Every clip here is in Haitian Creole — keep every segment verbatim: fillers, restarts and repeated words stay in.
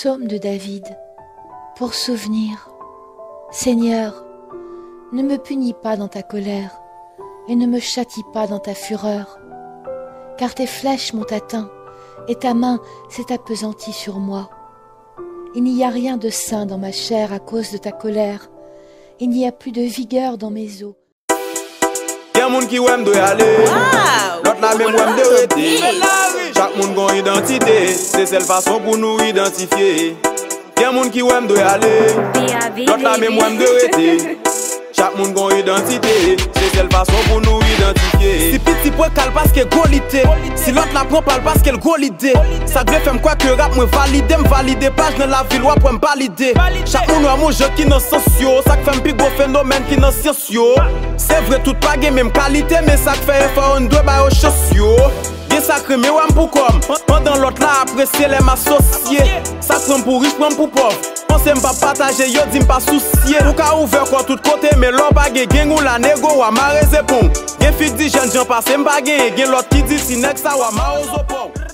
Psaume de David, pour souvenir. Seigneur, ne me punis pas dans ta colère, et ne me châtie pas dans ta fureur, car tes flèches m'ont atteint, et ta main s'est appesantie sur moi. Il n'y a rien de sain dans ma chair à cause de ta colère, il n'y a plus de vigueur dans mes os. Gen moun ki wè m dwe ale. Lòt la menm wè m dwe rete. Chak moun gon idantite. Se sèl fason pou nou idantifye. Gen moun ki wè m dwe ale. Lòt la menm wè m dwe rete. Chak moun gon idantite. Se sèl fason pou nou idantifye. Si piti pran kal paske gwo lide. Si lòt la pran pal paske l gwo lide. Sa k vle fè m kwè ke rap mwen valide. M valide paj nan lavil w ap wè m valide. Chak moun wè m yon jan ki nan sans yo. Sa k fè m pi gwo fenomèn ki nan syans yo. Se vre tout pa gen menm kalite, men sa k fè efò yo n dwe ba yo chans yo. Gen sa k renmen wè m pou kò m, pandan lòt la apresye lè m asosye. Sa k pran m pou rich pran m pou pòv. Panse m p ap pataje, yo di m pa sousye. Ou ka ouvè kò w tout kote, men lè w pa gen gang ou la nego w a mare zepon w. Gen fi k di jènjan pase m pa genyen, gen lòt ki di ti nèg sa w a mare w zo pa w.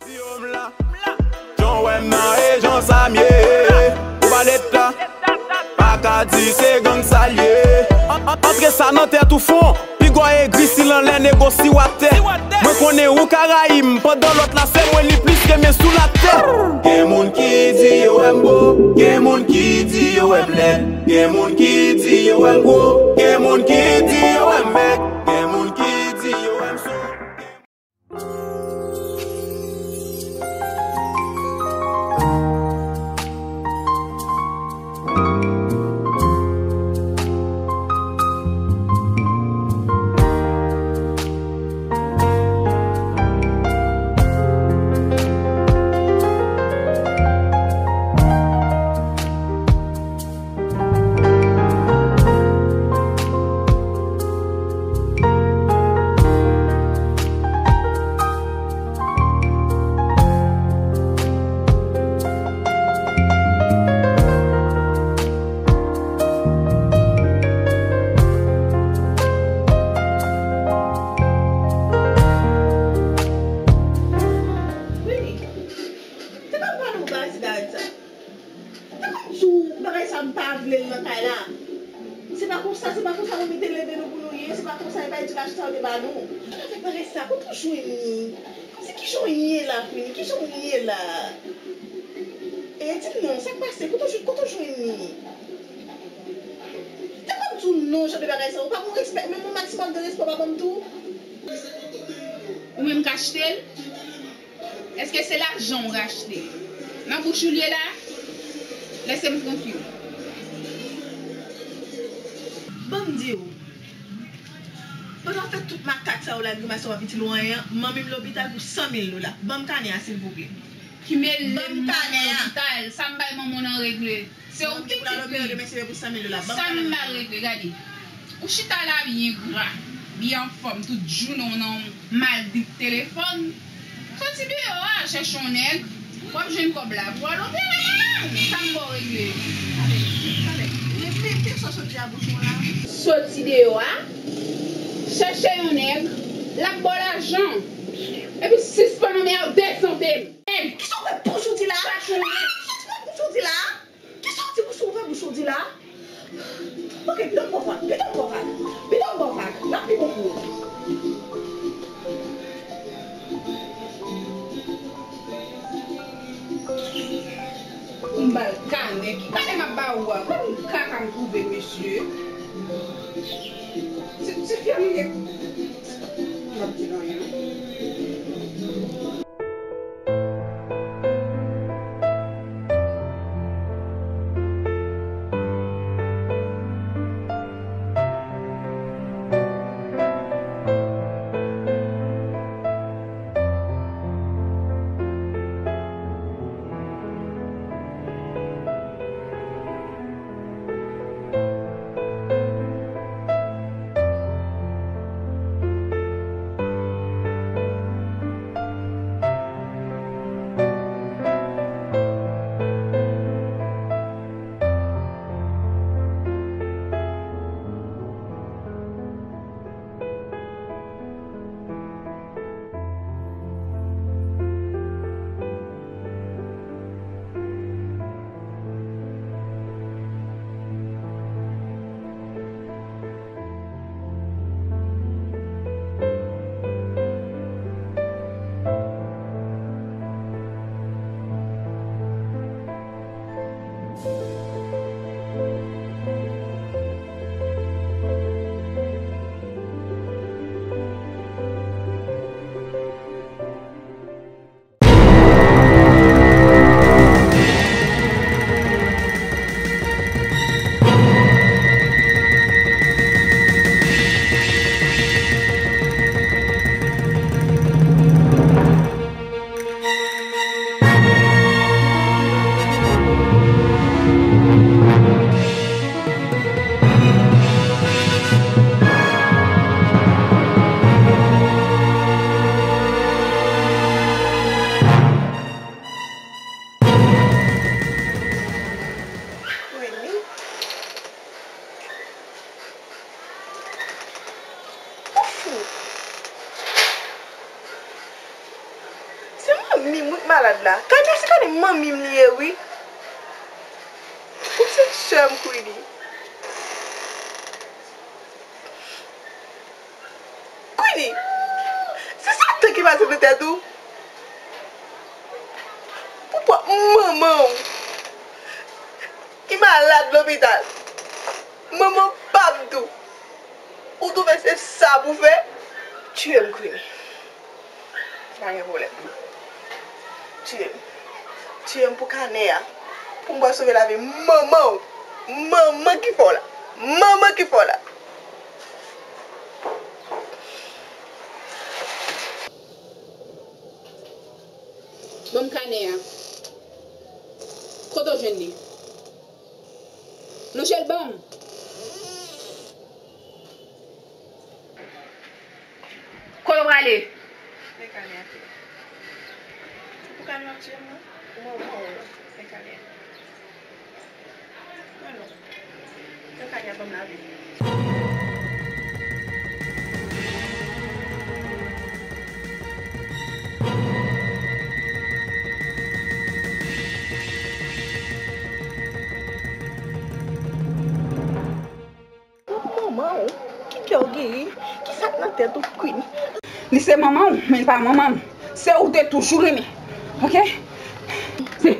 Di yo m la, jan w wè m nan e jan sa m ye. Ou pa leta, pa ka di se gang sa l ye. An- an- Antre sa nan tèt ou fon, piga w egri si l anlè nego si w atè. Mwen konnen ou ka rayi m, pandan lòt la se mwen li plis renmen sou latè. Gen moun ki di yo wè m bo, gen moun ki di yo wè m lèd, gen moun ki di yo wè m gwo, gen moun ki di yo wè m mèg, gen moun ki di yo wè m sou. Te konn pale w baz gad sa. Te konn di w bagay sa m pa vle l nan kay la. Se pa konsa, se pa konsa nou mete leve nou pou nou ye, se pa konsa e pa edikasyon sa yo te ba nou. Sa fè bagay sa, kote w jwenn li? Kòmsi kijan w ye la, Queenie? Kijan w ye la? E di m non, sa k pase? Kote w jwenn, kote w jwenn li? Te konn di w non, jan de bagay sa, ou pa gon respè, menm yon maksimòm de respè w pa ban m tou? Ou menm k achte l? Èske se lajan w rachte? Nan bouch ou l ye la? Lèse m trankil. Ban m di w, pandan w fè tout makak sa yo la, grimas sa w ap itil ou anyen an, manmi m lopital pou san mil dola. Ban m kanè a, silvouplè. Ki mele m lopital, sa m bay manman w nan regle. Se ou ki di pou l al opere demen, se pou san mil dola. Ban m kanè a. Sa m mal regle, gade. Ou chita la byen gra, byen anfòm, tout jounen w nan yon maldit telefòn. Soti deyò a, chèche yon nèg, w ap jwenn kòb la pou w al opere manman w. Sa m ba w regle. Repete sa w sot di a bouch mwen la. Soti deyò a, chèche yon nèg, l ap ba w lajan. Epi sispann anmède sante m. Kisa w fè bouch ou di la? Chèche yon nèg. Kisa w fè bouch ou di la? Kisa w di bouch ou, ouvè bouch ou di la? Ok, piton m ba w vag, piton m ba w vag, piton m ba w vag, l ap pi bon pou ou. M ba l kanè. Ki kanè m ap ba ou a? Gad yon kaka m twouve, mesye. Se, se fè m ye. M ap di nou anyen. Ou fou. Se manmi m wi k malad la. Kanè se kanè manmi m li ye wi. Ou se sè m, Queenie. Queenie, se satan ki pase nan tèt ou. Pou pwòp manman w ki malad lopital. Manman w p ap di w. Ou twouve se sa pou fè? Tiye m, Queenie. Pa gen pwoblèm. Tiye m. Tiye m pou kanè a. Pou m pral sove lavi manman w. Manman ki fè w la. Manman ki fè w la. Ban m kanè a. Kote w jwenn li? Lonje l ban m. Kote w prale? Men kanè a. Pou kanè w ap tiye m nan? Ou manman w. Men kanè a. Men non. Men kanè a ban m lavi. Manman w, ki kè w genyen? Kisa k nan tèt ou, Queenie? Li se manman w, men li pa manman m. Se ou te toujou renmen. Oke? Se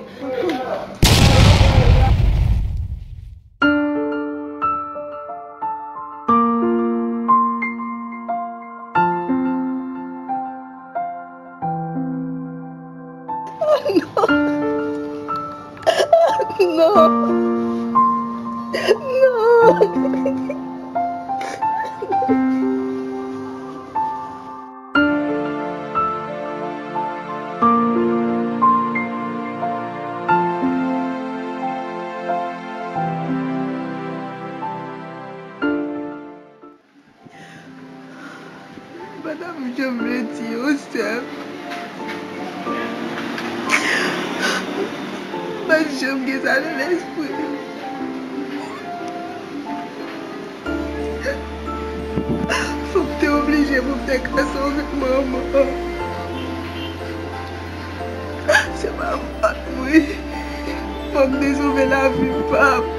Oh non! Oh non! Non! M pa t ap janm vle tiye w, sè m. M pa t janm gen sa nan lespri m. Fòk te oblije pou m te ka sove manman. Se pa fòt mwen. Fòk te sove lavi pap.